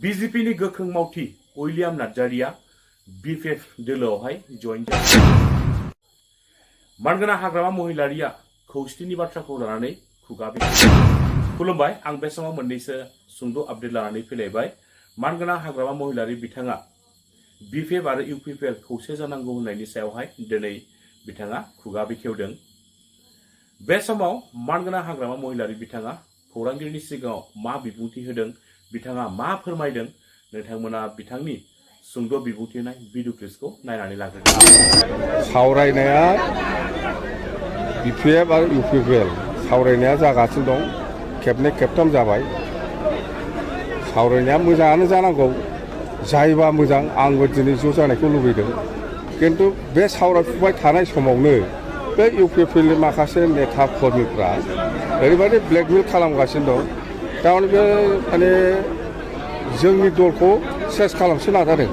BJP नि गोख्रों मावथि उइलियाम नार्जारिया BJP दोलोआवहाय जइन मानगोना हाग्रामा महिलारिया खौसेथिनि बाथ्राखौ लानानै खुगा खुलुमबाय आं बे समाव मोननैसो सुंद' आपडेट लानानै फैलायबाय मानगोना हाग्रामा महिलारि बिथाङा BJP आरो UPPL खौसे जानांगौ होननायनि सायावहाय दिनै बिथाङा खुगा बेखेवदों बे समाव मानगोना हाग्रामा महिलारि बिथाङा खौरांगिरिनि सिगाङाव मा बिबुंथि होदों बिथाङा मा फोरमायदों नोंथांमोना बिथांनि सुंद' बिबुंथि होनाय भिडिअ क्लिपखौ नायनानै लाग्रोदों सावरायनाया BJP आरो UPPL सावरायनाया जागासिनो दं खेबनै खेबथाम जाबाय सावरायनाया मोजाङानो जानांगौ जायोबा मोजां आंबो दिनै ज' जानायखौ लुबैदों किन्तु बे सावरायफुबाय थानाय समावनो बे UPPLनि माखासे नेता कर्मिफ्रा ओरैबायदि ब्लेकमेल खालामगासिनो दं थारमाने बे माने जोंनि दलखौ सेस खालामनो नाजादों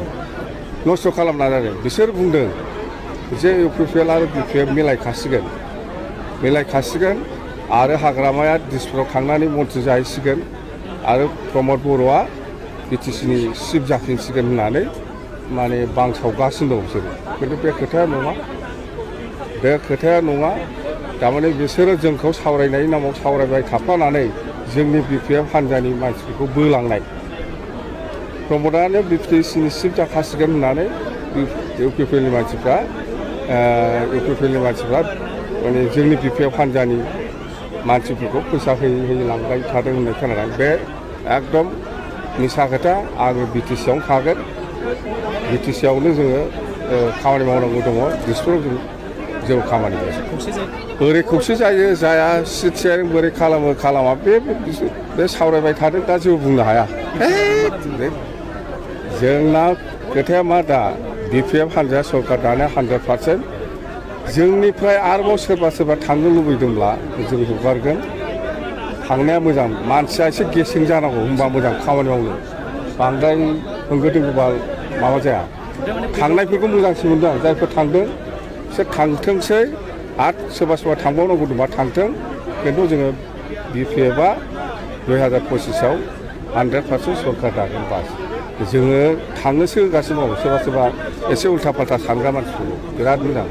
नस्थ' खालामनो नाजादों बिसोर बुंदों जे UPPL आरो BJP मिलायखासिगोन आरो हाग्रामाया दिसपुराव थांनानै मन्थ्रि जाहैसिगोन आरो प्रमद बर'आ BTCनि चिफ जाफिनसिगोन होननानै माने बांसावगासिनो दं बिसोरो किन्तु बे खोथाया नङा थारमाने बिसोरो जोंखौ सावरायनायनि नामाव सावरायबाय थाफानानै जोंनि BJP हान्जानि मानसिफोरखौ बोलांनाय प्रमदानो BTCनि चिफ जाखासिगोन होननानै UPPLनि मानसिफ्रा माने जोंनि BJP हान्जानि मानसिफोरखौ फैसा होयै लांबाय थादों होननाय खोनादों बे एकदम मिसा खोथा आङो BTCआवनो थागोन BTCआवनो जोङो खामानि मावनांगौ दङ दिसपुराव जों खामानि बोरै खौसे जायो जाया सिट शेयारिं बोरै खालामा बे सावरायबाय थादों दा जेबो बुंनो हाया जोंना खोथाया मा दा BJP हान्जाया सरकार दानाया 100% जोंनिफ्राय आरोबाव सोरबा थांनो लुबैदोंब्ला जों हगारगोन थांनाया मोजां मानसिया एसे गेसें जानांगौ होनबा मोजां खामानि मावनो बांद्राय होंगो दोंगोबा माबा जाया थांनायफोरखौ मोजांसिन मोनदों आं जायफोर थांदों बिसोर थांथोंसै आरो सोरबा थांबावनांगौ दंबा थांथों खिन्थु जोङो BJPआ 2025आव 100% सरकार दागोन बास जोङो थांनोसो होगासिनो दं सोरबा एसे उल्था फाल्था सानग्रा मानसिफोरखौ बिराद मोजां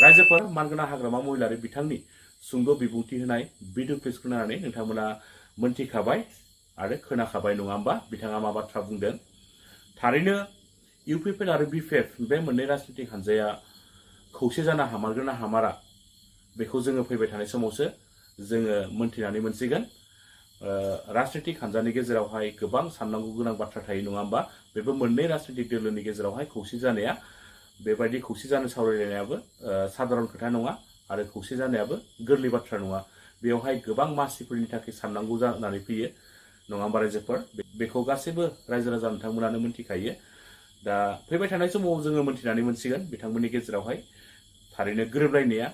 रायजोफोर मानगोना हाग्रामा महिलारि बिथांनि सुंद' बिबुंथि होनाय भिडिअ क्लिपखौ नायनानै नोंथांमोना मोनथिखाबाय आरो खोनाखाबाय नङा होमबा बिथाङा मा बाथ्रा बुंदों थारैनो UPPL आरो BJP बे मोननै राजनीतिक हान्जाया खौसे जाना हामारगोन ना हामारा बेखौ जोङो फैबाय थानाय समावसो जोङो मोनथिनानै मोनसिगोन राजनीतिक हान्जानि गेजेरावहाय गोबां साननांगौ गोनां बाथ्रा थायो नङा होमबा बेबो मोननै राजनीतिक दोलोनि गेजेरावहाय खौसे जानाया बेबायदि खौसे जानो सावरायलायनायाबो साधारन खोथा नङा आरो खौसे जानायाबो गोरलै बाथ्रा नङा बेवहाय गोबां मानसिफोरनि थाखाय साननांगौ जानानै फैयो नङा होमबा रायजोफोर बेखौ गासैबो रायजो राजा नोंथांमोनानो मोनथिखायो दा फैबाय थानाय समाव जोङो मोनथिनानै मोनसिगोन बिथांमोननि गेजेरावहाय थारैनो गोरोबलायनाया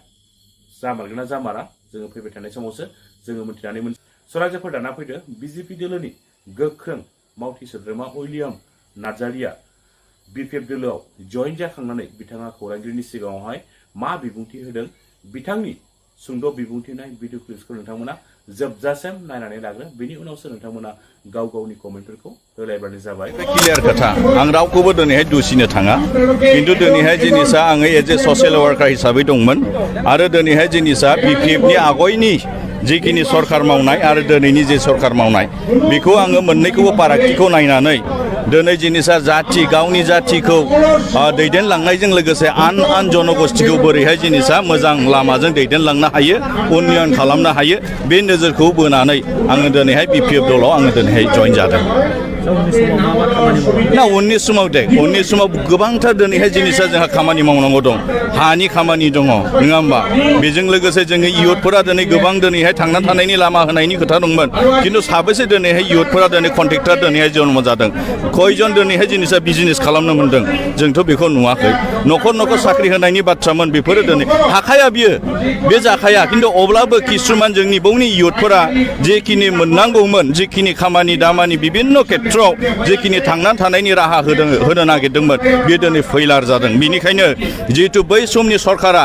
जामारगोन ना जामारा जोङो फैबाय थानाय समावसो जोङो मोनथिनानै रायजोफोर दाना फैदो BJP दोलोनि गोख्रों मावथि सोद्रोमा उइलियाम नार्जारिया BJP दोलोआव जइन जाखांनानै बिथाङा खौरांगिरिनि सिगाङावहाय मा बिबुंथि होदों बिथांनि सुंद' बिबुंथि होनाय भिडिअ क्लिपखौ नोंथांमोना जोबजासिम नायनानै लाग्रो बेनि उनावसो नोंथांमोना गावनि कमेन्टफोरखौ होलायबानो जाबाय क्लियार खोथा आं रावखौबो दिनैहाय दुसिनो थाङा किन्तु दिनैहाय जिनिसा आङो एज ए ससियेल वार्कार हिसाबै दंमोन आरो दिनैहाय जिनिसा BJPनि आगयनि जिखिनि सरकार मावनाय आरो दिनैनि जे सरकार मावनाय बेखौ आङो मोननैखौबो फारागथिखौ नायनानै दिनै जिनिसा जाथि गावनि जाथिखौ दैदेनलांनायजों लोगोसे आन जनगोष्ठीखौ बोरैहाय जिनिसा मोजां लामाजों दैदेनलांनो हायो उन्नयन खालामनो हायो बे नोजोरखौ बोनानै आङो दिनैहाय BJP दलाव आङो दिनैहाय जइन जादों उननि समाव गोबांथार दिनैहाय जिनिसा जोंहा खामानि मावनांगौ दं हानि खामानि दङ नङा होमबा बेजों लोगोसे जोङो इयुथफोरा दिनै गोबां दिनैहाय थांना थानायनि लामा होनायनि खोथा दंमोन किन्तु साबेसे दिनैहाय इयुथफोरा दिनै कन्ट्रेक्टर दिनैहाय जन्म जादों खयजन दिनैहाय जिनिसा बिजनेस खालामनो मोन्दों जोंथ' बेखौ नुवाखै न'खर साख्रि होनायनि बाथ्रामोन बेफोरो दिनै हाखाया बियो बे जाखाया किन्तु अब्लाबो किसुमान जोंनि बावनि इयुथफोरा जेखिनि मोननांगौमोन जिखिनि खामानि दामानि बिभिन्न खेथ्रआव जेखिनि थांना थानायनि राहा होनो नागिरदोंमोन बे दिनै फैलार जादों बेनिखायनो जिहेतु बै समनि सरकारा